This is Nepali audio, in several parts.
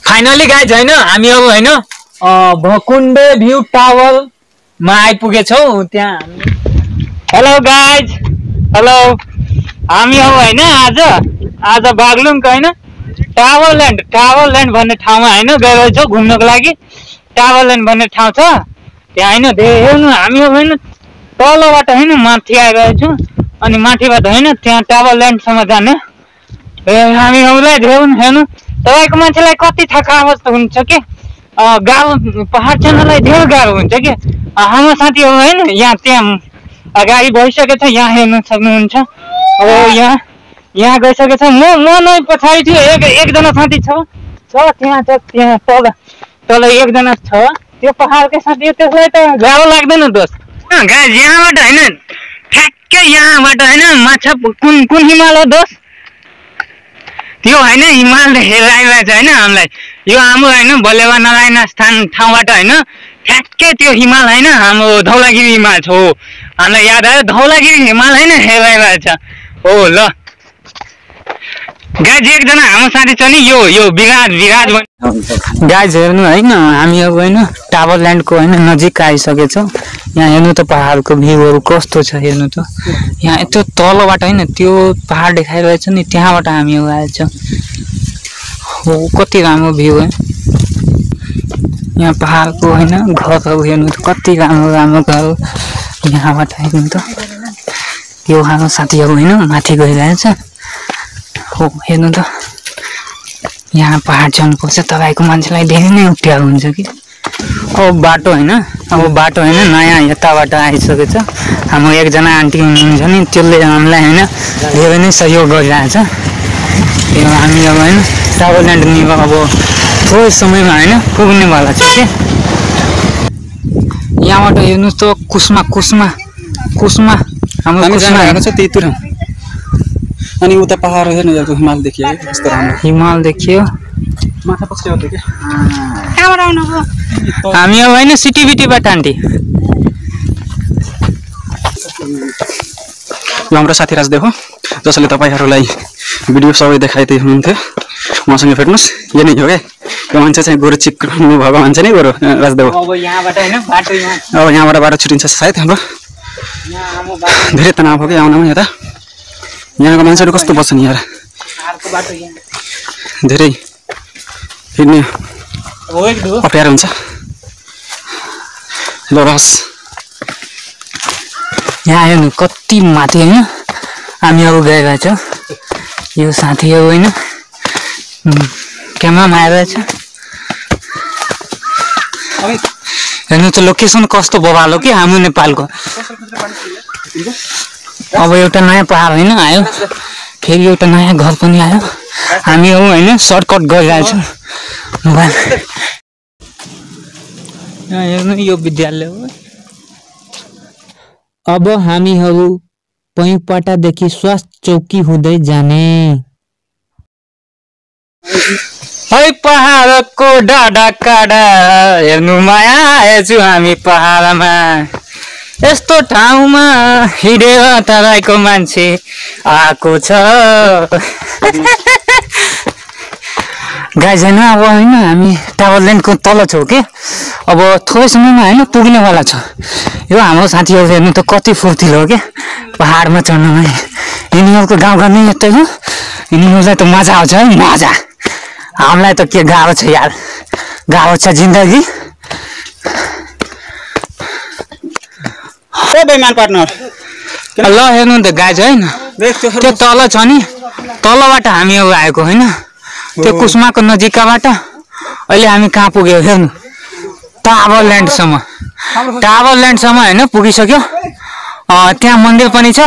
फाइनली गाइज हैन हामी अब हैन भकुण्डे भ्यू टावर मा आइपुगेछौ त्यहाँ। Hello guys, hello. हामी अब हैन आज बागलुङको हैन टावरल्यान्ड भन्ने ठाउँमा हैन गइरहेछौ घुम्नको लागि। टावरल्यान्ड भन्ने ठाउँ छ त्यहाँ हैन। हेर्नु हामी अब हैन तलबाट हैन माथि आइरहेछौ अनि माथिबाट हैन त्यहाँ टावरल्यान्डसम्म जाने। हामी हामीलाई हेर्नु तपाईको मान्छेलाई कति थकावट हुन्छ के गाउँ पहाड चढ्नलाई धेरै गाह्रो हुन्छ के। हाम्रो साथीहरु हैन यहाँ त्यहाँ अगाडि गइसकेछ, यहाँ हेर्न सक्नुहुन्छ। अब यहाँ गइसकेछ। म नै पछाडि छु। एकजना साथी छ त्यहाँ तल एकजना छ त्यो पहाडकै साथी। त्यसलाई त गाह्रो लाग्दैन दोस्त। गाइस यहाँबाट हैन ठ्याक्कै यहाँबाट हैन माछा कुन हिमाल हो दोस्त? त्यो हैन हिमाल हेराइरहेछ हैन हामीलाई। यो हाम्रो हैन बलेवा नारायण स्थान ठाउँबाट हैन ठ्याक्कै त्यो हिमाल हैन हाम्रो धौलागिरी हिमाल छ। हामीलाई याद आयो धौलागिरी हिमाल हैन हेराइरहेछ हो। ल गाइज एकजना हाम्रो साथी छ नि यो विराज गाइज हेर्नु हैन हामी अब हैन टावरल्यान्डको हैन नजिक आइसकेछौँ। यहाँ हेर्नु त पहाडको भ्यूहरु कस्तो छ हेर्नु त। यहाँ यत्रो तलबाट हैन त्यो पहाड देखाइरहेछ नि त्यहाँबाट हामी आएछौँ। हो कति राम्रो भ्यू है। यहाँ पहाडको हैन घरहरु हेर्नु त कति राम्रो घर। यहाँबाट हेर्नु त यो हाम्रो साथीहरु हैन माथि गइरहेछ हो। हेर्नु त यहाँ पहाड चढ्नुपर्छ तपाईको मान्छेलाई धेरै नै उप्ठ्यारो हुन्छ कि। अब बाटो हैन नयाँ यताबाट आइसकेछ। हाम्रो एकजना आन्टी हुनुहुन्छ नि त्यसले हामीलाई हैन धेरै नै सहयोग गरिरहेछ। हामी अब हैन टावरल्यान्ड नि अब थोरै समयमा हैन पुग्नेवाला छ के। यहाँबाट हेर्नु त कुस्मा हाम्रो कुस्मा छ त्यही ठाउँ। अनि उता पहाड हेर्नु यहाँको हिमाल देखियो कस्तो राम्रो हिमाल देखियो। माथा पक्ष हो के कहाँबाट आउनु हो? हामी अब हैन सिटीबिटीबाट आन्टी। यो हाम्रो साथी राजदेव हो जसले तपाईहरुलाई भिडियो सबै देखाइदै हुनुहुन्थ्यो। मसँग भेट्नुस्। यो नै हो के यो मान्छे चाहिँ गोरु चिक्नु भएको मान्छे नै गोरु राजदेव। अब यहाँबाट हैन बाटो अब यहाँबाट बाटो छुटिन्छ सायद। हाम्रो धेरै तनाव हो कि आउनमा यता। यहाँको मान्छेहरु कस्तो बस्छन् यार धेरै हिँड्ने अप्ठ्यारो हुन्छ। ल रस यहाँ हेर्नु कति माथि हैन हामी अब गइरहेछ। यो साथीहरु हैन क्यामेरामा आइरहेछ। हेर्नु त लोकेसन कस्तो बवाल हो कि हाम्रो नेपालको। अब एउटा नयाँ पहाड हैन आयो, फेरि एउटा नयाँ घर पनि आयो। हामी अब हैन सर्टकट गइरहेछौँ मोबाइल। यहाँ हेर्नु यो विद्यालय हो। अब हामीहरु पैपटादेखि स्वास्थ्य चौकी हुँदै जाने। है पहाडको डाँडा काँडा हेर्नु माया आएछु हामी पहाडमा। यस्तो ठाउँमा हिँडेर तराईको मान्छे आएको छ। गाइज हैन अब हैन हामी टावरल्यान्डको तल छौँ के। अब थोरै समयमा हैन पुग्नेवाला छ। यो हाम्रो साथीहरु हेर्नु त कति फुर्तिलो हो के पहाडमा चढ्नमा। यिनीहरुको गाउँघर नै यतै हो। यिनीहरुलाई त मजा आउँछ है मजा। हामीलाई त के गाह्रो छ यार, गाह्रो छ जिन्दगी। ए बेमान पार्टनर ल हेर्नु त गाइज हैन त्यो तल छ नि तलबाट हामी अब आएको हैन त्यो कुस्माको नजिकबाट। अहिले हामी कहाँ पुग्यो हेर्नु टावरल्यान्डसम्म हैन पुगिसक्यो। त्यहाँ मन्दिर पनि छ।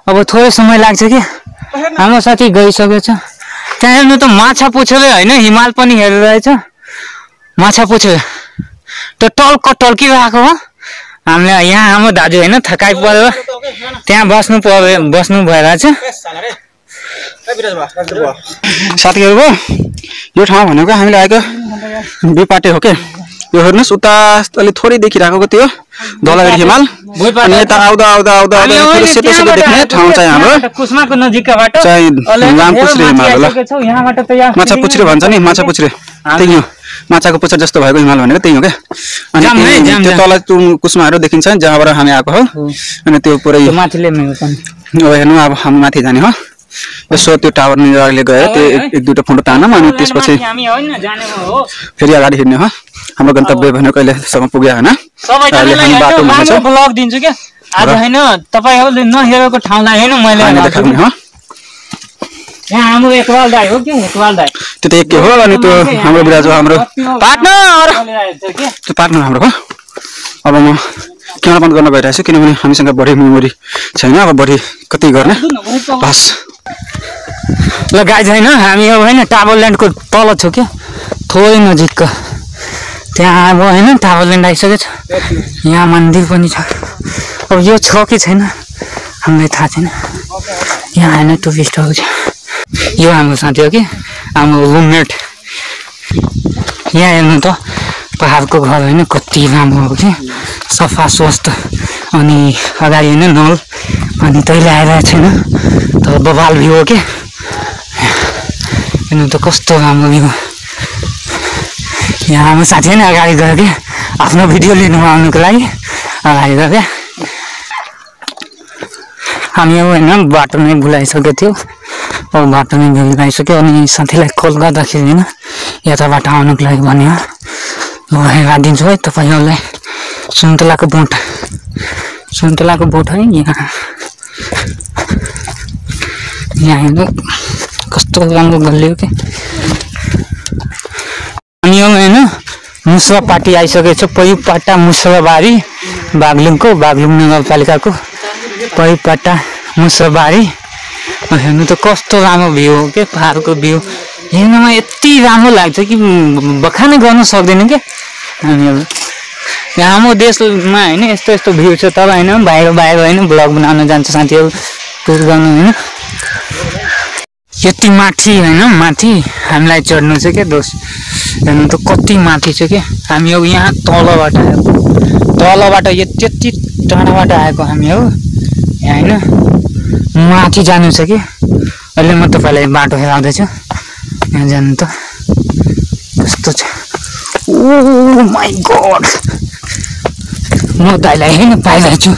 अब थोरै समय लाग्छ कि हाम्रो साथी गइसकेको छ। त्यहाँ हेर्नु त माछा पुछेरै हैन हिमाल पनि हेरिरहेछ। माछा पुछे त्यो टल्किरहेको हो। हामीले यहाँ हाम्रो दाजु हैन थकाइ पर्यो त्यहाँ बस्नु भइरहेछ। साथीहरु यो ठाउँ भनेको हामीले आएको बिपाटे हो के। यो हेर्नुस् उता अलि थोरै देखिराखेको थियो धौलागिरी हिमाल अनि यता आउँदा आउँदा आउँदा फेरि सेतो सेतो देख्ने ठाउँ चाहिँ हाम्रो कुस्माको नजिकबाट चाहिँ लामपुच्छ्रे हिमाल होला यहाँबाट त यहाँ माछा पुच्छ्रे भन्छ नि माछा पुच्छ्रे त्यही हो माछाको पुच्छर जस्तो भएको हिमाल भनेको त्यही हो क्या अनि त्यो तल कुस्माहरू देखिन्छ जहाँबाट हामी आएको हो अनि त्यो पुरै माथिले अब हेर्नु अब हामी माथि जाने हो यसो त्यो टावर निर्वाहकले गएर त्यो एक दुईटा फोटो तानौँ अनि त्यसपछि फेरि अगाडि हिँड्ने हो हाम्रो गन्तव्य भनेको कहिलेसम्म पुग्यो होइन अहिले हामी बाटोमा छौँ ब्लग दिन्छु क्या आज होइन तपाईँहरूले नहेरेको ठाउँलाई होइन मैले देखाउने हो यहाँ हाम्रो एकवाल दाइ हो कि एकवाल दाइ त्यो त एक के हो अनि त्यो हाम्रो बिराजु हाम्रो पार्टनर त्यो पार्टनर हाम्रो हो अब म क्यामेरा बन्द गर्न गइरहेको छु किनभने हामीसँग बढी मेमोरी छैन अब बढी कति गर्ने बस ल गाइज होइन हामी अब होइन टावर ल्यान्डको तल छौँ क्या थोरै नजिकको त्यहाँ अब होइन टावर ल्यान्ड आइसकेको छ यहाँ मन्दिर पनि छ अब यो छ कि छैन हामीलाई थाहा छैन यहाँ होइन टुरिस्टहरू छ यो हाम्रो साथी हो कि हाम्रो रुममेट यहाँ हेर्नु त पहाडको घर होइन कति राम्रो हो कि सफा स्वस्थ अनि अगाडि होइन नल अनि तैँले आइरहेको छैन तर बबाल भ्यू हो कि हेर्नु त कस्तो राम्रो भ्यू यहाँ हाम्रो साथी होइन अगाडि गयो कि आफ्नो भिडियो लिनु आउनुको लागि अगाडि गयो क्या हामी अब होइन बाटो नै भुलाइसकेको थियो अब बाटो नै भुलाइसक्यो अनि साथीलाई कल गर्दाखेरि होइन यताबाट आउनुको लागि भन्यो म हेरिदिन्छु है तपाईँहरूलाई सुन्तलाको बोट है यहाँ हेर्नु कस्तो राम्रो गल्ली हो कि अनि अब होइन मुसुवापाटी आइसकेको छ पैयुपट्टा मुसुवाबारी बागलुङ नगरपालिकाको पैयुपट्टा मुसुवाबारी हेर्नु त कस्तो राम्रो भ्यू हो क्या पहाडको भ्यू हेर्नुमा यति राम्रो लाग्छ कि बखानै गर्न सक्दैन क्या हामीहरू हाम्रो देशमा होइन यस्तो यस्तो भ्यू छ तर होइन बाहिर होइन ब्लग बनाउन जान्छ साथीहरू टुर गर्नु होइन यति माथि होइन माथि हामीलाई चढ्नु छ क्या दोस्त हेर्नु त कति माथि छ क्या हामी अब यहाँ तलबाट यति टाढाबाट आएको हामी हो यहाँ होइन माथि जानु छ कि अहिले म तपाईँलाई बाटो हेराउँदैछु यहाँ जानु त कस्तो छ ओ माई गॉड म तँलाई होइन पाइरहेको छु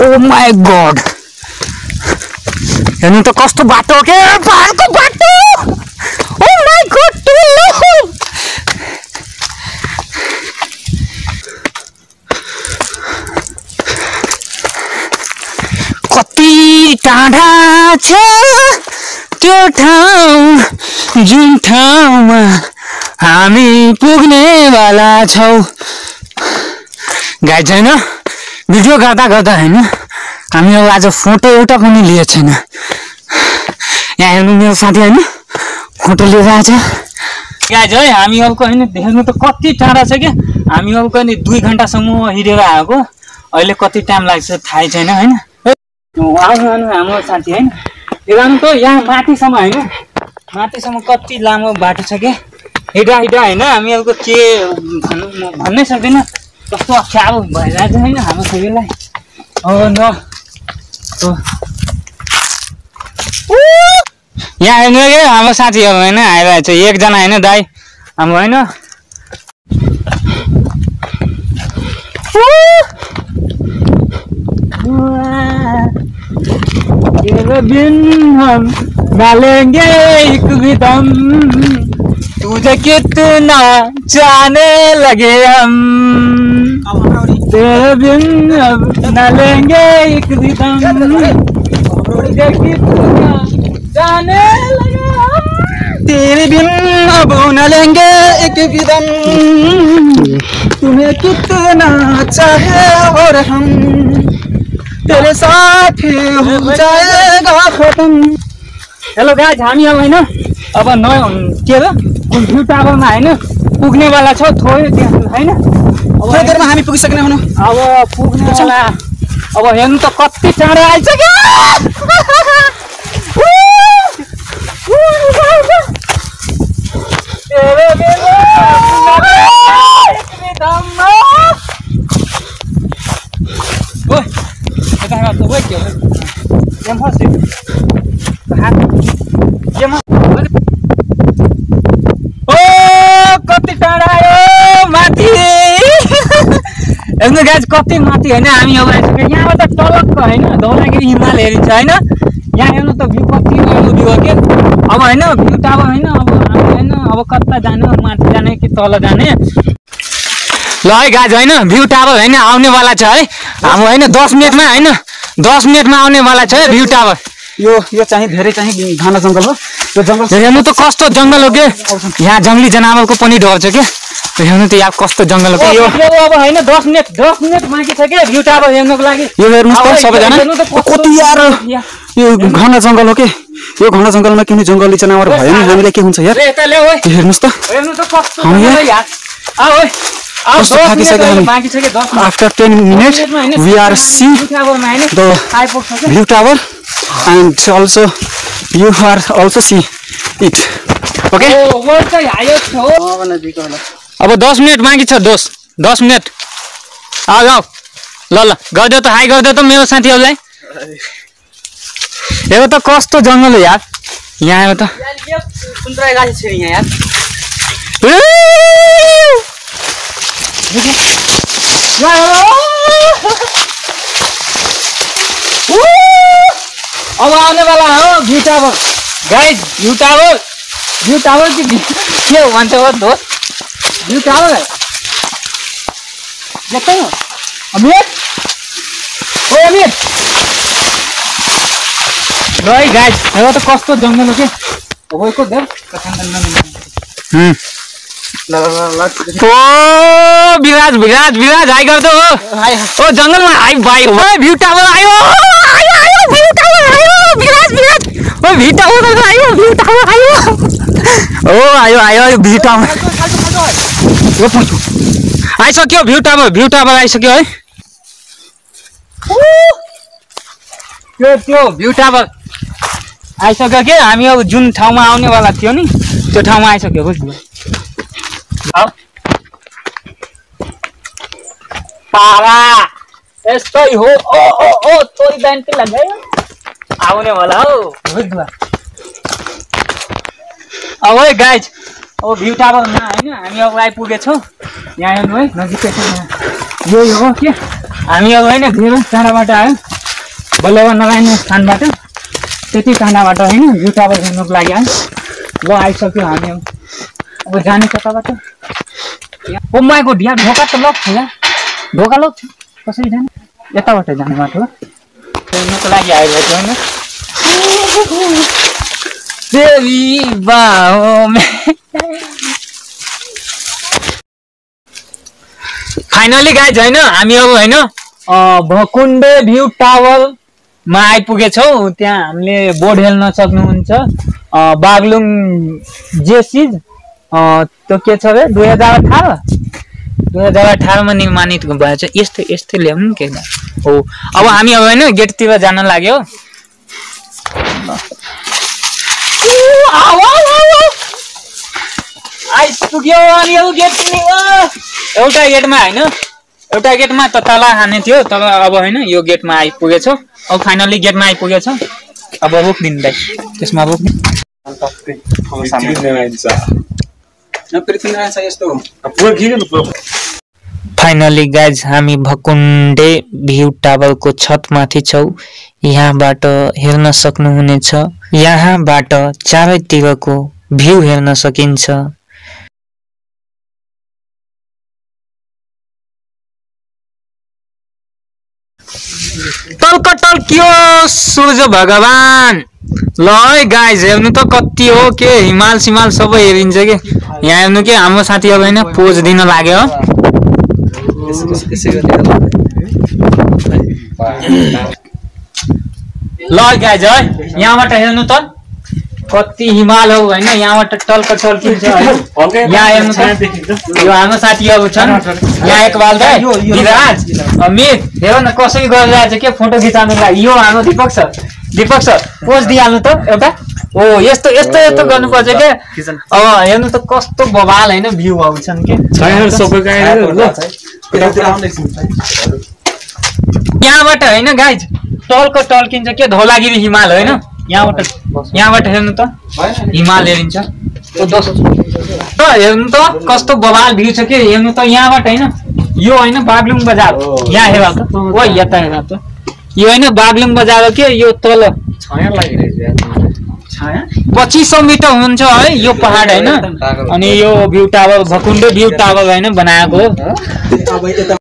ओ माई गॉड हेर्नु त कस्तो बाटो हो के पहाडको बाटो ओ माई गॉड कति टाढा छ त्यो ठाउँ जुन ठाउँमा हामी पुग्नेवाला छौँ गाइज होइन भिडियो गर्दा होइन हामी अब आज फोटो एउटा पनि लिएको छैन यहाँ हेर्नु मेरो साथी होइन फोटो लिएर आएको छ गाइज है हामी अबको होइन हेर्नु त कति टाढा छ क्या हामी अबको नि 2 घन्टासम्म हिँडेर आएको अहिले कति टाइम लाग्छ थाहै छैन होइन आउनु हाम्रो साथी होइन हेर्नु त यहाँ माथिसम्म होइन माथिसम्म कति लामो बाटो छ क्या हिँड्दा होइन हामी अबको के भन्नै सक्दैन कस्तो अप्ठ्यारो भइरहेको छ होइन हाम्रो सबैलाई न यहाँ हेर्नु क्या हाम्रो साथीहरू होइन आइरहेको छ एकजना होइन दाइ हाम्रो होइन तेरे बिन हम ना लेंगे एक भी दम तुझे कितना जाने लगे हम तेरे बिन अब ना लेंगे एक भी दम तुझे कितना जाने लगे हम तेरे बिन अब न लेंगे एक भी दम तुम्हें कितना चाहे और हम तेरे साथ हो जाएगा खत्म हेलो गाइज हामी अब होइन अब के अरे भ्यू टावरमा होइन पुग्नेवाला छ थोरै त्यहाँ होइन थोरै देरमा हामी पुगिसक्ने हुनु अब पुग्नेवाला अब हेर्नु त कति टाढा आइसक्यो तेरे बिना हेर्नु गाइज कति माथि होइन हामी अब आइसक्यो यहाँबाट टलक्क होइन धौलागिरी हिमाल हेरिन्छ होइन यहाँ हेर्नु त भ्यू कति राम्रो भ्यू हो के अब होइन भ्यू टावर होइन अब हामी होइन अब कता जाने माथि जाने कि तल जाने ल है गाइज होइन भ्यू टावर होइन आउनेवाला छ है हाम्रो होइन 10 मिनटमा होइन 10 मिनटमा आउनेवाला छ है भ्यू टावर यो चाहिँ धेरै चाहिँ घना जङ्गल हो यो जङ्गल हेर्नु त कस्तो जङ्गल हो के यहाँ जङ्गली जनावरको पनि डर छ के हेर्नु त यहाँ कस्तो जङ्गल हो के यो अब होइन 10 मिनट बाँकी छ के भ्यू टावर हेर्नुको लागि यो हेर्नुहोस् त सबैजना कति यार यो घना जङ्गल हो के यो घना जङ्गलमा कुनै जङ्गली जनावर भयो नि हामीलाई के हुन्छ यार हेर्नुहोस् त हेर्नु त कस्तो यार आ ओइ कस्तो थाकिसक्यो हामी बाँकी छ के 10 after 10 minutes we are see the view tower and also you are also see it okay अब 10 मिनट बाँकी छ 10 मिनट आऊ ल गर्दै त हाई गर्दै त मेरो साथीहरुलाई हेर त कस्तो जङ्गल हो यार यहाँ हेर त सुन्तरा गाछ छ यहाँ यार अब आउने वाला हो view tower guys view tower की के भन्छ हो दोस्त भ्यू टावर है देखते हो अमित ओ अमित भाई गाइस हेर त कस्तो जङ्गल हो के ओको देख ओ विराज हाई गर्दो हो ओ जङ्गलमा हाई भाइ हो भ्यू टावर आयो भ्यू टावर आयो विराज ओ भ्यू टावर आयो ओ आयो भ्यू टावर ओ पुछु आइसक्यो भ्यू टावर आइसक्यो है त्यो भ्यू टावर आइसक्यो के हामी अब जुन ठाउँमा आउने वाला थियो नि त्यो ठाउँमा आइसक्यो बुझ्नु पारा यस्तै हो ओ तोरी ब्यान्ड लगायो आउने वाला हो बुझ्नु अब है गाइज अब भ्यू टावरमा होइन हामी अब आइपुगेछौँ यहाँ हेर्नु है नजिकै छ यो हो के हामी अब होइन धेरै टाढाबाट आयो बल्ल नलाग्ने स्थानबाट त्यति टाढाबाट होइन भ्यू टावर हेर्नुको लागि आयो ल आइसक्यो हामी अब जाने कताबाट ओ माइको ढिया ढोका त लक छ यार ढोका लक छ कसरी जाने यताबाट जाने बाटो हेर्नुको लागि आएको थियो होइन देवी बाओ फाइनली गाइज होइन हामी अब होइन भकुण्डे भ्यू टावरमा आइपुगेछौँ त्यहाँ हामीले बोर्ड हेर्न सक्नुहुन्छ बागलुङ जेसिज त्यो के छ अरे 2018 मा निर्माणित भएछ यस्तै ल्याउनु के हो अब हामी अब होइन गेटतिर जान लाग्यो आइपुग्यो अनि यो एउटा गेटमा त तला हाने थियो तर अब होइन यो गेटमा आइपुगेछौँ अब फाइनली गेटमा आइपुगेछौँ अब रोक्दिनु दाइ त्यसमा फाइनली गाइज हामी भकुण्डे भ्यू टावरको छतमाथि छौँ यहाँबाट हेर्न सक्नुहुनेछ यहाँबाट चारैतिरको भ्यू हेर्न सकिन्छ टल्कियो सूर्य भगवान ल है गाइज हेर्नु त कति हो के हिमाल सिमाल सबै हेरिन्छ के यहाँ हेर्नु के हाम्रो साथी अब होइन पोज दिन लाग्यो ल गाइज है यहाँबाट हेर्नु त कति हिमाल हो होइन यहाँबाट टल्किन्छ यहाँ हेर्नु त यो हाम्रो साथी अब छन् यहाँ एकबाल दाइ विराज अमित हेर न कसरी गरिरहेछ के फोटो खिचाउनु लागि यो हाम्रो दीपक सर पोज दिइहाल्नु त एउटा ओ यस्तो गर्नुपर्छ के अब हेर्नु त कस्तो बवाल होइन भ्यू आउँछन् के यहाँबाट होइन गाइज टल्किन्छ के धौलागिरी हिमाल होइन यहाँबाट हेर्नु त हिमाल हेरिन्छ हेर्नु त कस्तो बवाल भ्यू छ के हेर्नु त यहाँबाट होइन यो होइन बागलुङ बजार यहाँ हेर त ओ यता हेर त यो होइन बागलुङ बजार हो के यो तल 2500 मिटर हुन्छ है यो पहाड होइन अनि यो भ्यू टावर भकुण्डे भ्यू टावर होइन बनाएको